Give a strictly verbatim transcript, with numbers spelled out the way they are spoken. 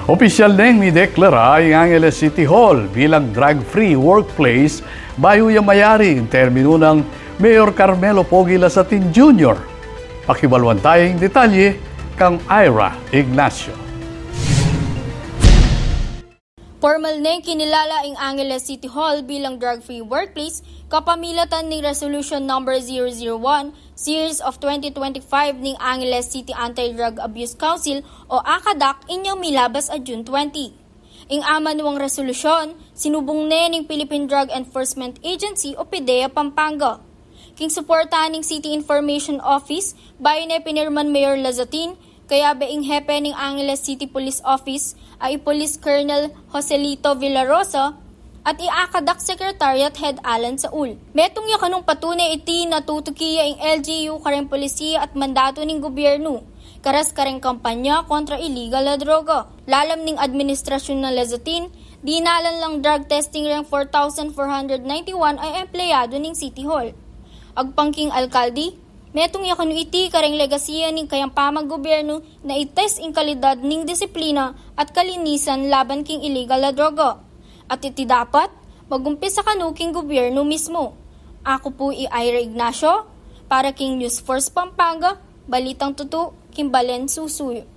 Opisyal neng mideklara ing Angeles City Hall bilang drug-free workplace bayu ya mayari ing terminu nang Mayor Carmelo Pogi Lazatin Junior. Pakibaluan taya ing detalye kang Ira Ignacio. Pormal neng kinilala ing Angeles City Hall bilang drug-free workplace kapamilatan ning Resolution Number zero zero one, Series of twenty twenty-five ning Angeles City Anti-Drug Abuse Council o ACADAC inyang milabas a June twenty. Ing amanuang resolusyon, sinubung ne ning Philippine Drug Enforcement Agency o PDEA Pampanga. King suporta ning City Information Office, bayu ne pinirman Mayor Lazatin, kayabe ing hepe ning Angeles City Police Office, a i Police Colonel Joselito Villarosa, at i ACADAC Secretariat Head Alan Saul. Metung ya kanung patune iti na tutuki ya ing L G U kareng polisiya at mandatu ning gobyernu, karas kareng kampanya kontra iligal a droga. Lalam ning administrasyun nang Lazatin, dinalan lang drug testing reng four thousand four hundred ninety-one a empleyadu ning City Hall. Agpang king alkalde, metung ya kanu iti kareng legasiya ning kayang pamaggobyernu na i-test ing kalidad ning disiplina at kalinisan laban king iligal a droga. At iti dapat magumpisa kanu king gobyernu mismu. Aku pu i Ira Ignacio, para king News Force Pampanga, balitang tutu, king balen susuyu.